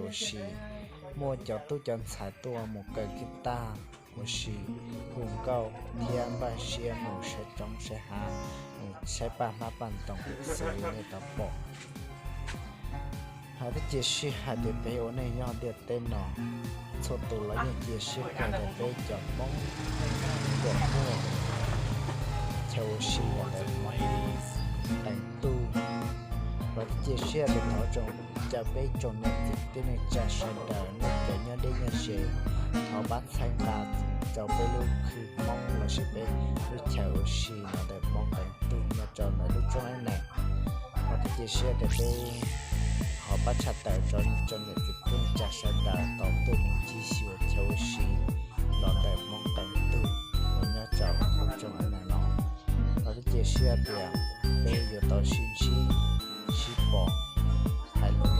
ua si, muaj cov tub cov ntxhais tuaj mus kaw kiv tag ua si, hu nkauj thiab npaj siab mus saib roob saib hav, mus saib paj hmab paj ntoo xws li nej tau pom. Hos twb cia siab hais tias peb ua neej nyob ntiaj teb no, txhua tus los yeej cia siab kawg tias peb cov Hmoob kom muaj chaw ua si los ntawm Hmoob qee ntuj. Hos twb cia siab tias thov tsoom, cov peb tsoom niam txiv tub neej tsa sawv daws, nej cov nyob deb nyob ze, thov pab txhawb nqa rau peb lub khw Hmoob lossis peb lub chaw ua si los ntawm Hmoob qee ntuj nyob rau ntawm lub rooj Aib Neem. Hos twb cia siab tias peb ho pab tshaj tawm rau tsoom niam txiv tub neej tsa sawv daws tau tuaj mus ncig xyuas chaw ua si los ntawm Hmoob qee ntuj uas nyob rau lub rooj Aib Neem no. Hos twb cia siab tias peb yuav tau sib ntsib sib pom, hais lus